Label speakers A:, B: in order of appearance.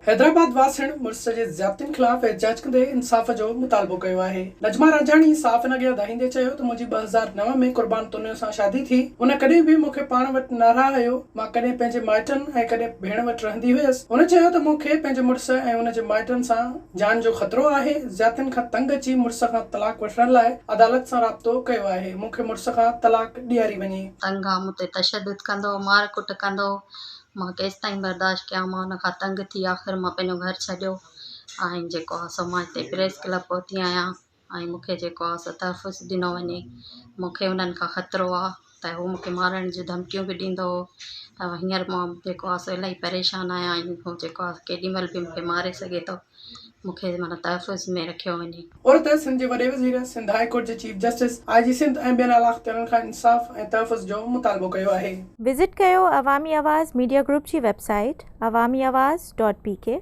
A: حيدرآباد واسڻ مڙس جي زيادتين خلاف احتجاج ڪندي انصاف جو مطالبو ڪيو آهي. نجما رانجهاڻي صحافين اڳيان دانهيندي چيو ته منهنجي 2009 ۾ قربان تنيو سان شادي ٿي، هن ڪڏهن به مون کي پاڻ وٽ نه رهايو، مان ڪڏهن پنهنجي مائٽن ۽ ڪڏهن ڀيڻ وٽ رهندي هيس. هن چيو ته مون کي پنهنجي مڙس ۽ ان جي مائٽن سان جان جو خطرو آهي، زيادتين کان تنگ اچي مڙس کان طلاق وٺڻ لاء عدالت سان رابطو ڪيو آهي، مون کي مڙس کان طلاق ڏياري وڃي.
B: تنگ آ مون تي تشدد ڪندو هو، مار ڪٽ ڪندو هو، مان ڪيستائين برداشت ڪيان، مان ان کان تنگ ٿي آخر مان پنهنجو گهر ڇڏيو ۽ جيڪو آهي سو مان هتي پريس ڪلب پهتي آهيان ۽ مون کي جيڪو آهي سو تحفظ ڏنو وڃي مون کي انهن کان خطرو آهي ته هو مون کي مارڻ جون ڌمڪيون به ڏيندو هو ته هينئر مان جيڪو آهي سو الاهي پريشان آهيان ۽ هو جيڪو آهي ڪيڏي مهل به مون کي ماري سگهي ٿو مون کي معنيٰ تحفظ ۾ رکيو وڃي.
A: عورت سنڌ جي وڏي وزير، سنڌ هاء ڪورٽ جي چيف جسٽس، I جي سنڌ ۽ ٻين اعليٰ اختيارين کان انصاف ۽ تحفظ جو مطالبو ڪيو آهي.
C: وزٽ ڪيو عوامي آواز ميڊيا گروپ جي website Awami Awaz dot P K.